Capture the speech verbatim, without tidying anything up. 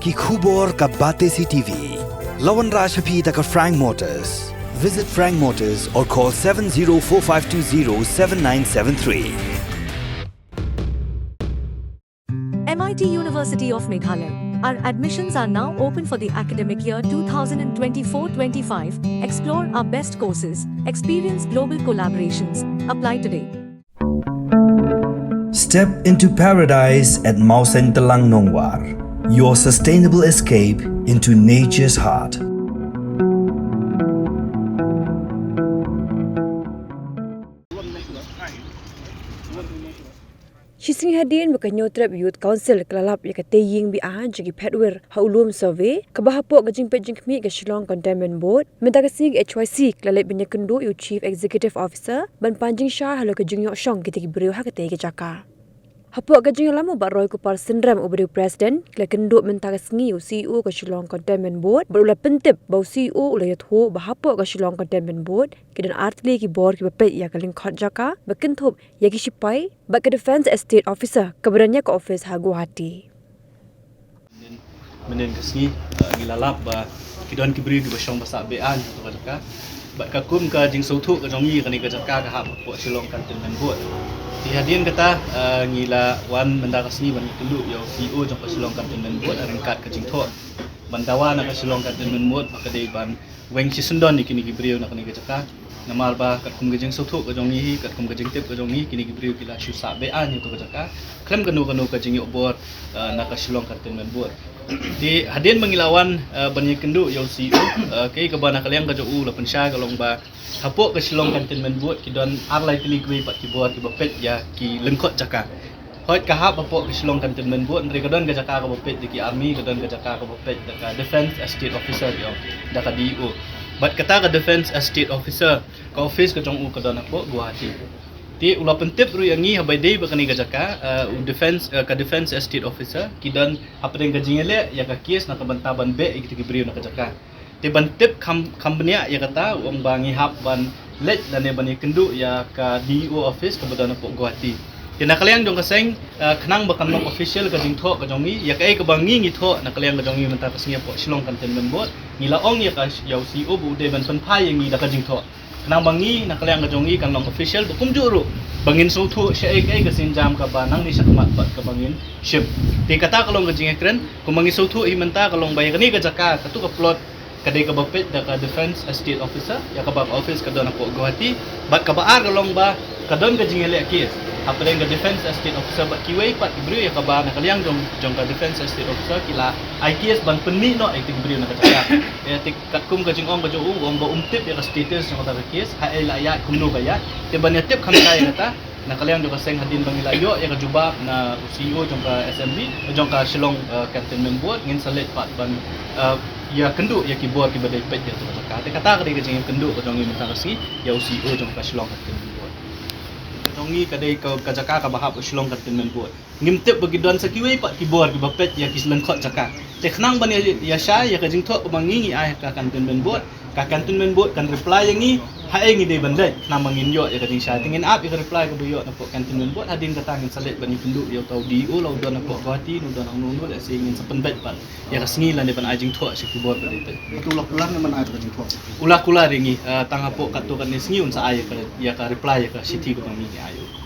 Ki khubor ka Batesi T V. La wanrah sha phi da ka Frank Motors. Visit Frank Motors or call seven zero four five two zero seven nine seven three. M I T University of Meghalaya. Our admissions are now open for the academic year two thousand twenty-four twenty-five. Explore our best courses, experience global collaborations. Apply today. Step into paradise at Mawsyntelang Nongwar, your sustainable escape into nature's heart. Shisngi hadien ba ka Hynñiewtrep Youth Council ka la lap ïa ka tei ïing biang jong ki phetwir ha u lum survey kaba hapoh ka jingpeit jingkhmih ka Shillong Cantonment Board, mynta ka sngi ka H Y C ka la leit ban ïakynduh ïa u Chief Executive Officer ban pan jingshai halor ka jingïoh shong kita ki briew ha katei ka jaka. Hapoh ka jingïalam u Bah Roy Kupar Synrem uba dei u President, ki la kynduh mynta ka sngi ïa u C E O ka Shillong Cantonment Board bad u la pyntip ba u C E O u la ïathuh ba hapoh ka Shillong Cantonment Board ki don artylli ki bor kiba peit ïa ka lyngkhot jaka ba kynthup ïa ki shipai bad ka Defence Estate Officer kaba don ïa ka office ha Guwahati. Mynnin ka sngi, eh, ngi la lap ba ki don ki briew kiba shong ba sah beiñ ha kato ka jaka. Bad katkum ka jingsngewthuh ka jong ngi, kane ka jaka ka hap hapoh Shillong Cantonment Board. Te hadien kata, eh, ngi la wan mynta ka sngi ban ïakynduh ïa u C E O jong ka Shillong Cantonment Board ryngkat ka jingthoh ban dawa na ka Shillong Cantonment Board ba ka dei ban weng shisyndon ïa kine ki briew na kane ka jaka. Namar ba katkum ka jingsngewthuh ka jong ngi hi, katkum ka jingtip ka jong ngi, kine ki briew ki la shu sah beiñ ha kato ka jaka khlem kano kano ka jingïoh bor, eh, na ka Shillong Cantonment Board. Te hadien ba ngi la wan, eh, ban ïakynduh ïa u C E O, eh, kaei kaba na ka liang ka jong u la pynshai ka long ba hapoh ka Shillong Cantonment Board ki don ar lai tylli kiwei pat ki bor kiba peit ïa ki lyngkhot jaka. Hooid, ka hap hapoh ka Shillong Cantonment Board, hynrei ka don ka jaka kaba peit da ki army, ka don ka jaka kaba peit da ka Defence Estate Officer, ki ong, da ka D E O. Bad kata ka Defence Estate Officer, ka office ka jong u ka don hapoh Guwahati. Te u la pyntip ruh ïa ngi haba ïadei bad kane ka jaka, eh, u Defence, eh, ka Defence Estate Officer ki don hapdeng ka jingïaleh ïa ka case na ka bynta ban beh ïa kita ki briew na ka jaka. Te ban tip kham, kham bniah ïa kata, u ong ba ngi hap ban leit lane ban ïakynduh ïa ka D E O office kaba don hapoh Guwahati. Te na ka liang jong ka seng, eh, khnang ba kan long official ka jingthoh ka jong ngi, ïa kaei kaba ngi ngi thoh na ka liang ka jong ngi mynta ka sngi hapoh Shillong Cantonment Board, ngi la ong ïa ka, ïa u C E O ba u dei ban pynphai ïa ngi da ka jingthoh. Khnang ba ngi na ka liang ka jong ngi kan long official, ba kumjuh ruh ba ngin sngewthuh shaei kaei ka sienjam kaba nangne shakhmat bad kaba ngin shim. Te kata ka long ka jingïakren, kumba ngi sngewthuh hi mynta ka long ba ïa kane ka jaka, kato ka plot ka dei kaba peit da ka Defence Estate Officer, ïa kaba ka office ka don hapoh Guwahati, bad kaba ar ka long ba ka don ka jingïaleh case hapdeng ka Defence Estate Officer bad kiwei pat ki briew, ïa kaba na ka liang jong, jong ka Defence Estate Officer ki la ai case ban pynmih noh ïa kita ki briew na ka jaka. Ïa te katkum ka jingong ka jong u, u ong ba um tip ïa ka status jong kata ka case, haei la ïaid, kumno ka ïaid. Te ban ïa tip kham kai ïa kata, na ka liang jong ka seng, hadien ba ngi la ïoh ïa ka jubab na u C E O jong ka S M B, jong ka Shillong, eh, Cantonment Board, ngin sa leit pat ban, eh, ïakynduh ïa ki bor kiba dei peit ïa kato ka jaka. Te kata ka dei ka jingïakynduh ka jong ngi mynta ka sngi ïa u C E O jong ka Shillong Cantonment Board. Ka jong ngi ka dei ka, ka jaka kaba hap u Shillong Cantonment Board. Ngim tip ba ki don sa kiwei pat ki bor kiba peit ïa ki lyngkhot jaka. Te khnang ban ïa, ïa shai ïa ka jingthoh kaba ngi ngi ai ha ka Cantonment Board, ka Cantonment Board kan reply ïa ngi haei ngi dei ban leit, khnang ba ngin ïoh ïa ka jingshai. Te ngin ap ïa ka reply kaba ïoh napoh Cantonment Board, hadien kata ngin sa leit ban ïakynduh ïa uta u D E O, la u don napoh Guwahati, u don hangno hangno, lehse ngin sa pynbeit pat ïa ka sngi lane ban ai jingthoh sha ki bor ba dei peit. Ïa uta u la kular ne ban ai ïa ka jingthoh? U la kular ïa ngi, eh, tang hapoh katto katne sngi un sa ai ïa ka, ïa ka reply ïa ka shithi kaba ngi ngi ai ïa u.